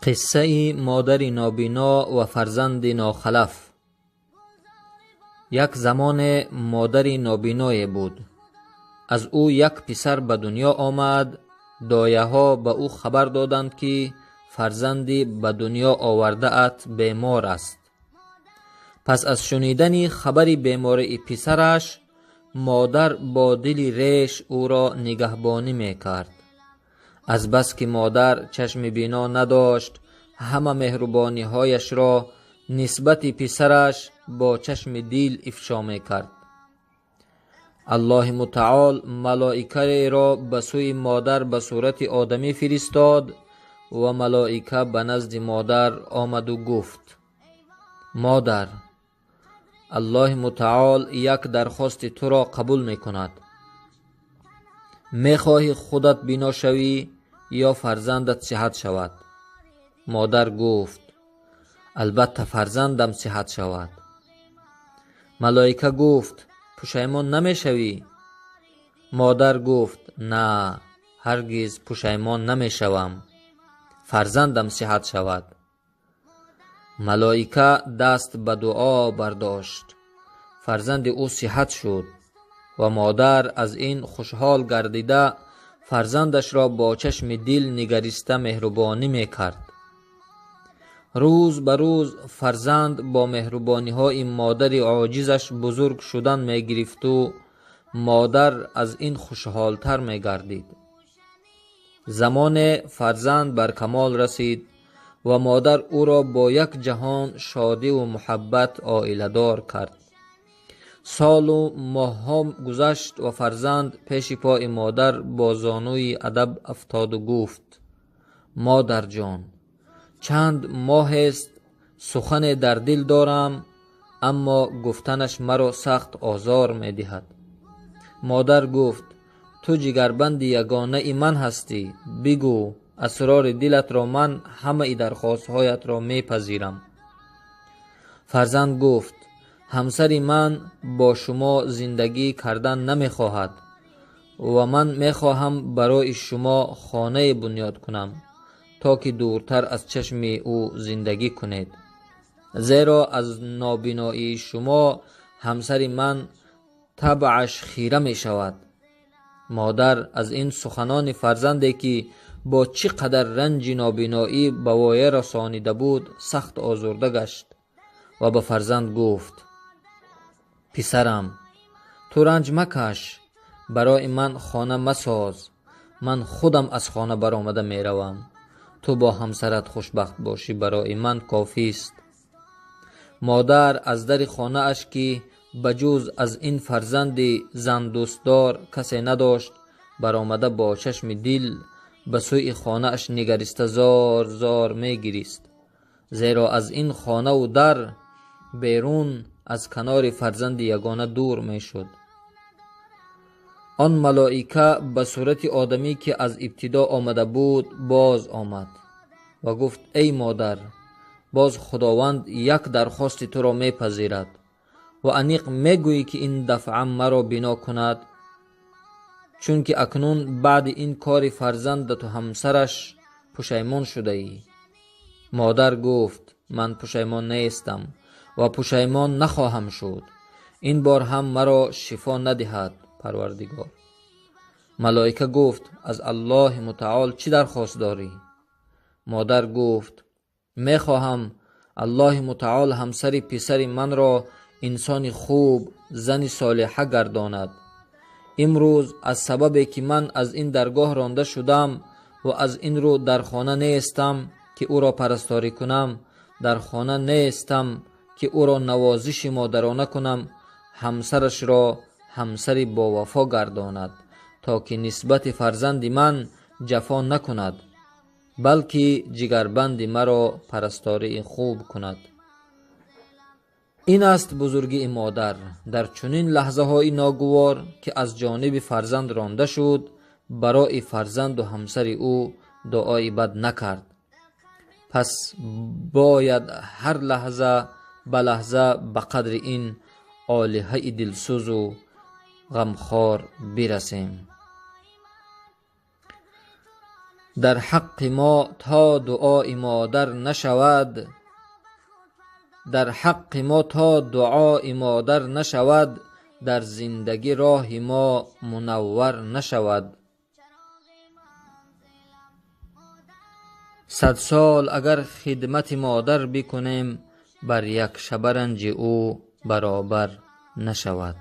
Қиссаи модари нобино ва фарзанди нохалаф. Як замоне модари нобиное буд. Аз ӯ як писар ба дунё омад. Дояҳо ба ӯ хабар доданд, ки фарзанди ба дунё овардаат бемор аст. Пас аз шунидани хабари бемории писараш, модар бо дили реш ӯро нигаҳбонӣ мекард. Азбаски модар чашми бино надошт, ҳама меҳрубониҳояшро нисбати писараш бо чашми дил ифшо мекард. Аллоҳи мутаол малоикаеро ба сӯи модар ба сурати одамӣ фиристод ва малоика ба назди модар омаду гуфт: модар, Аллоҳи мутаол як дархости туро қабул мекунад. Мехоҳӣ худат бино шавӣ ё фарзандат сиҳат шавад? Модар гуфт: албатта фарзандам сиҳат шавад. Малоика гуфт: пушаймон намешавӣ? Модар гуфт: на, ҳаргиз пушаймон намешавам, фарзандам сиҳат шавад. Малоика даст ба дуо бардошт. Фарзанди ӯ сиҳат шуд ва модар аз ин хушҳол гардида фарзандашро бо чашми дил нигариста меҳрубонӣ мекард. Рӯз ба рӯз фарзанд бо меҳрубониҳои модари оҷизаш бузург шудан мегирифту модар аз ин хушҳолтар мегардид. Замоне фарзанд бар камол расид ва модар ӯро бо як ҷаҳон шодиву муҳаббат оиладор кард. Солу моҳҳо гузашт ва фарзанд пеши пои модар бо зонуи адаб афтоду гуфт: модарҷон, чанд моҳест сухане дар дил дорам, аммо гуфтанаш маро сахт озор медиҳад. Модар гуфт: ту ҷигарбанди ягонаи ман ҳастӣ, бигӯ асрори дилатро, ман ҳамаи дархостҳоятро мепазирам. Фарзанд гуфт: ҳамсари ман бо шумо зиндагӣ кардан намехоҳад ва ман мехоҳам барои шумо хонае бунёд кунам, то ки дуртар аз чашми ӯ зиндагӣ кунед, зеро аз нобиноии шумо ҳамсари ман табъаш хира мешавад. Модар аз ин суханони фарзанде, ки бо чӣ қадар ранҷи нобиноӣ ба воя расонида буд, сахт озурда гашт ва ба фарзанд гуфт: писарам, ту ранҷ макаш, барои ман хона масоз, ман худам аз хона баромада меравам. Ту бо ҳамсарат хушбахт бошӣ, барои ман кофист. Модар аз дари хонааш, ки ба ҷуз аз ин фарзанди зандӯстдор касе надошт, баромада бо чашми дил ба сӯи хонааш нигариста зор зор мегирист, зеро аз ин хонаву дар берун аз канори фарзанди ягона дур мешуд. Он малоика ба сурати одамӣ, ки аз ибтидо омада буд, боз омад ва гуфт: эй модар, боз Худованд як дархости туро мепазирад ва аниқ мегӯӣ, ки ин дафъа маро бино кунад, чунки акнун баъди ин кори фарзандату ҳамсараш пушаймон шудаӣ. Модар гуфт: ман пушаймон нестам ва пушаймон нахоҳам шуд. Ин бор ҳам маро шифо надиҳад Парвардигор. Малоика гуфт: аз Аллоҳи мутаол чӣ дархост дорӣ? Модар гуфт: мехоҳам Аллоҳи мутаол ҳамсари писари манро инсони хуб, зани солиҳа гардонад. Имрӯз аз сабабе ки ман аз ин даргоҳ ронда шудам ва аз ин рӯ дар хона нестам, ки ӯро парасторӣ кунам, дар хона нестам, ки ӯро навозиши модарона кунам, ҳамсарашро ҳамсари бовафо гардонад, то ки нисбати фарзанди ман ҷафо накунад, балки ҷигарбанди маро парастории хуб кунад. Ин аст бузургии модар. Дар чунин лаҳзаҳои ногувор, ки аз ҷониби фарзанд ронда шуд, барои фарзанду ҳамсари ӯ дуои бад накард. Пас бояд ҳар лаҳза ба лаҳза ба қадри ин олиҳаи дилсӯзу ғамхор бирасем. Дар ҳаққи мо то дуои модар нашавад, дар ҳаққи мо то дуои модар нашавад, дар зиндагӣ роҳи мо мунаввар нашавад. 100 сол агар хидмати модар бикунем, бар як шаба ранҷи ӯ баробар нашавад.